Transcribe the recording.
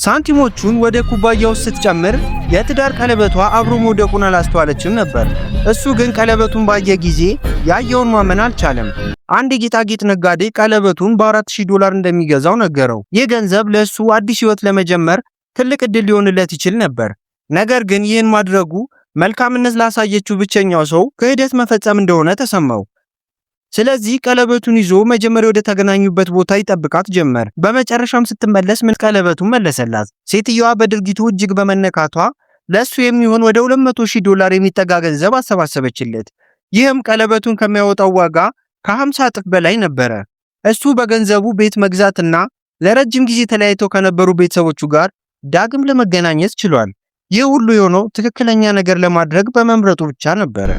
ሳንቲሞቹን ወደ ኩባያው ስትጨምር የትዳር ቀለበቷ አብሮ መውደቁን አላስተዋለችም ነበር። እሱ ግን ቀለበቱን ባየ ጊዜ ያየውን ማመን አልቻለም። አንድ የጌጣጌጥ ነጋዴ ቀለበቱን በ4000 ዶላር እንደሚገዛው ነገረው። ይህ ገንዘብ ለእሱ አዲስ ሕይወት ለመጀመር ትልቅ ዕድል ሊሆንለት ይችል ነበር። ነገር ግን ይህን ማድረጉ መልካምነት ላሳየችው ብቸኛው ሰው ክህደት መፈጸም እንደሆነ ተሰማው። ስለዚህ ቀለበቱን ይዞ መጀመሪያ ወደ ተገናኙበት ቦታ ይጠብቃት ጀመር። በመጨረሻም ስትመለስ ምን ቀለበቱን መለሰላት። ሴትየዋ በድርጊቱ እጅግ በመነካቷ ለእሱ የሚሆን ወደ 200 ሺህ ዶላር የሚጠጋ ገንዘብ አሰባሰበችለት። ይህም ቀለበቱን ከሚያወጣው ዋጋ ከ50 እጥፍ በላይ ነበረ። እሱ በገንዘቡ ቤት መግዛትና ለረጅም ጊዜ ተለያይተው ከነበሩ ቤተሰቦቹ ጋር ዳግም ለመገናኘት ችሏል። ይህ ሁሉ የሆነው ትክክለኛ ነገር ለማድረግ በመምረጡ ብቻ ነበረ።